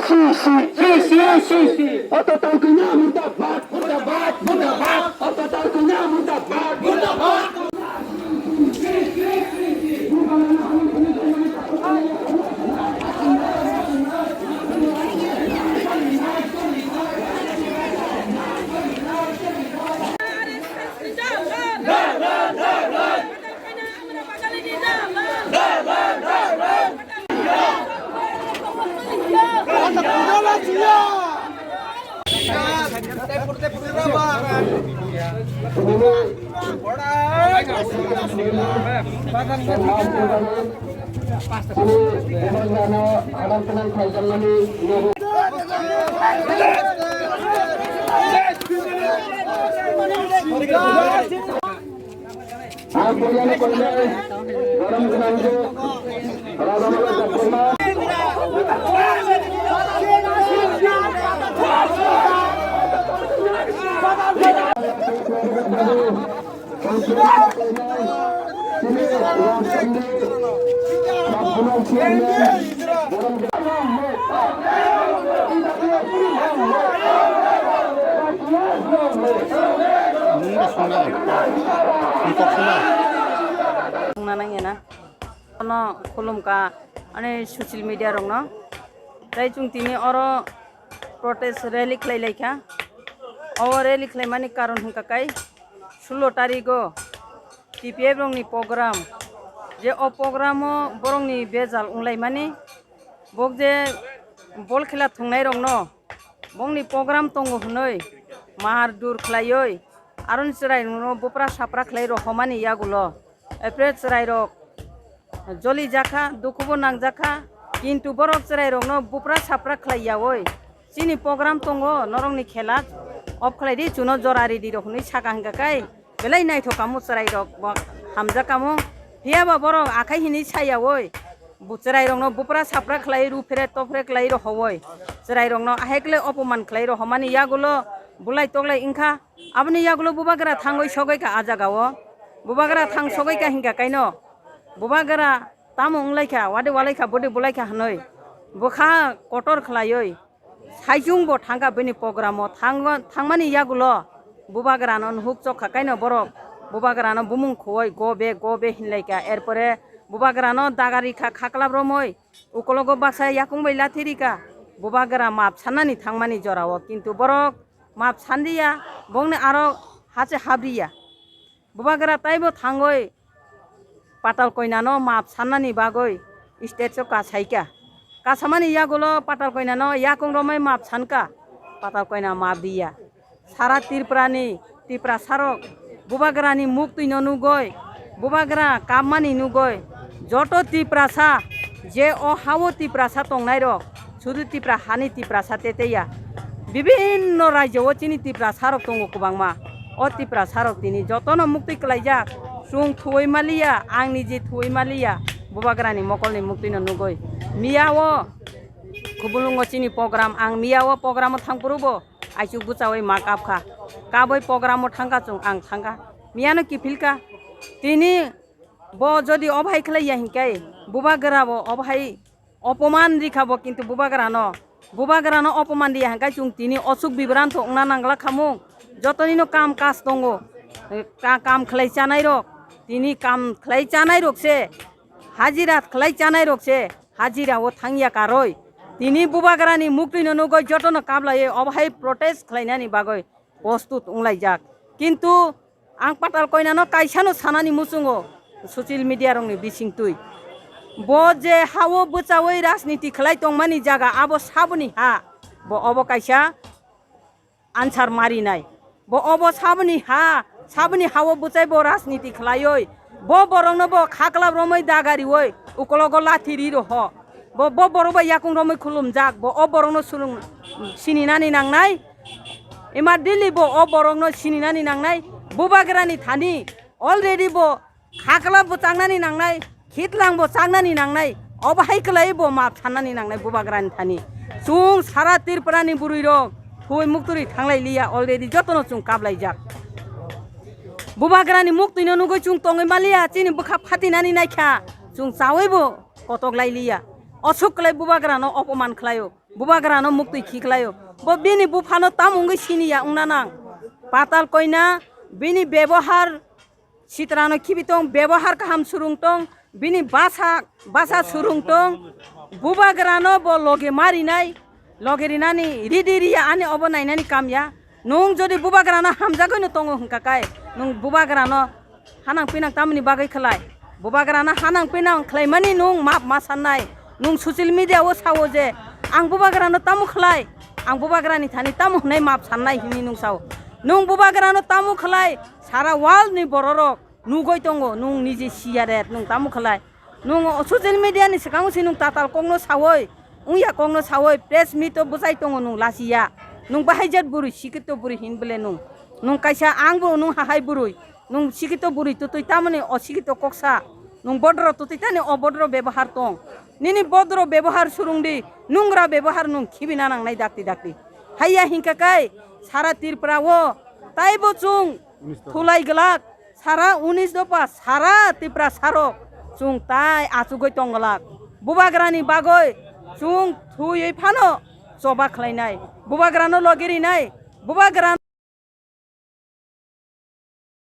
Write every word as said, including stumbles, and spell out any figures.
Sisi, sisi, sisi. Oto tangkuna murdabad, murdabad, murdabad. Oto tangkuna murdabad, murdabad. Wngna nangya na. Ano khulumkha ani social media rokno. Tai chwng tini oro protest rally khlai laikha. O rally khlaimani karon hwnkha kai sulo tarigo T P F rokni program. Je o program o borokni bejal wnglaimani, bok je bol khela thwngnai rokno bongni program tongo hwnwi mar dur khlaiwi aroni chwrairokno bupra sapra khlai rohormani yagulo. Epre chwrairok joli jakha, dukhubo nangjakha, kintu borok chwrairokno bupra sapra khlai yawi. Chini program tongo, norokni khela off khlai di, chuno jora ridi rok hwnwi saka hwnkha kai. Belai naithok kamo chwrairok bo hamjak kamo. Phiya ba borok akhai hwnwi sa yawi. Bu chwrairokno bupra sapra khlai, ruphere tophere khlai rohowoi. Chwrairokno ahai khlai opoman khlai rohomani yagulo bulai toklai wngkha. Aboni yagulo bubagra thangwi sogwi kha ah jagao. Bubagra thang sogwi kha hwnkha kaino. Bubagra tamo wnglaikha, wade walaikha, bode bulaikha hwnwi. Bwkha kotor khlaiwi. Saichung bo thangkha bini program o. Thang-, thangmani yagulo bubagrano nuhuk chokha kaino borok. Bubagrano bumung khowoi go be, go be hinlaikha. Erpore bubagrano dagarikha khaklap romoi. Ukologo baksa yakung bai lathi rikha. Bubagra map sannani thangmani jorao. Kintu borok map sandiya, bongni aro hache habriya. Bubagra taibo thangoi patal koinano map sannani bagoi stage o kasaika. Kasamani yagulo patal koinano yakung romoi map sanka. Patal koina map diya. Sara Tripurani Tiprasarok bubagrani muktwino nugoi, bubagra kapmani nugoi, joto Tiprasa je o hao Tiprasa tongnairok, sudu Tipra hani Tiprasa teteya. Bibinno rajyo o chini Tiprasarok tongo kwbangma. O Tiprasarok tini jotono muktwi kwlaijak. Chwng thuwi maliya, ang niji thuwi maliya, bubagrani mokolni muktwino nugoi. Miya o Khubulwngo chini program, ang miya o program o thangphuru bo aichuk bwchaui ma kapkha. Kabui program o thangkha chwng, ang thangkha. Miyano kiphilkha. Tini bo jodi obhai khlaiya hinkhe, bubagra bo obhai opoman rikha bo, kintu bubagrano, bubagrano opoman riya hinkhe chwng tini osuk bibranto wngna nangla khamung. Jotonino kam kaj tongo, ka-, kam khlai chanairok, tini kam khlai chanairok se, hajira khlai chanairok se, hajira o thangya karwi. Tini bubagrani muktwino nugwi jotono kablaiwi obo hai protest khlainani bagwi postut wnglaijak. Kintu ang patal koinano kaisano sanani muchungo social media rokni bisingtwi. Bo je hao bwchaui rajniti khlai tongmani jaga abo saboni ha, bo obo kaisa answer marinai. Bo obo saboni ha, saboni hao bwchai bo rajniti khlaioi. Bo borokno bo khaklap romoi dagarioi, ukologo lathi ri roho. Bo, bo borok bai yakung romoi khulumjak, bo o borokno sulung sininani nangnai. Ima daily bo o borokno sininani nangnai. Bubagrani thani already bo Khakla bo changnani nangnai, khitlang bo changnani nangnai, obo hai kwlai bo map sannani nangnai bubagrani thani. Chwng sara Tripurani bwrwi rok thwi muktwrwi thanglai liya, already jotono chwng kaplaijak. Bubagrani muktwino nugwi chwng tongwi maliya, chini bwkha phatinani naikha, chwng chawibo kotok lailiya. Osuk kwlai bubagrano opoman khlaio, bubagrano muktwi khi khlaio. Bo bini buphano tamo wngwi siniya wngna nang. Patal koina bini bebohar sitrano khibi tong, bebohar kaham surung tong, bini basa, basa surung tong, bubagrano bo loge marinai, loge rinani ridi riya ani obo nainani kamya. Nung jodi bubagrano hamjagwino tongo hwnkha kai, nung bubagrano hanang pinang tamoni bagwi khlai? Bubagrano hanang pinang khlaimani nung map ma sannai. Nung social media o sao je, "Ang bubagrano tamo khlai, ang bubagrani thani tamo hwnwi map sannai," hwnwi nung sao. Nung bubagrano tamo khlai, sara world ni bororok nugwi tongo, nung nije siya ret, nung tamo khlai? Nung o social media ni swkango se nung tatal kokno sawi, wngya kokno sawi, press meet o bwchai tongo nung lasiya. Nung bahai jat bwrwi, sikito bwrwi hin bwle nung. Nung kaisa ang bo nung hahai bwrwi, nung sikito bwrwi twtwi tamoni o sikito koksa. Nung bodro twtwi tani o bodro bebohar tong. Nini bodro bebohar surung di, nungra bebohar nung khibina nangnai dakti dakti. Haiya hinkha kai, sara Tripura o taibo chwng thulai glak, sara unis dopha, sara Tripura sarok chwng tai achugwi tong glak. Bubagrani bagwi chwng thwiwi phano choba khlainai, bubagrano logi rinai, bubagra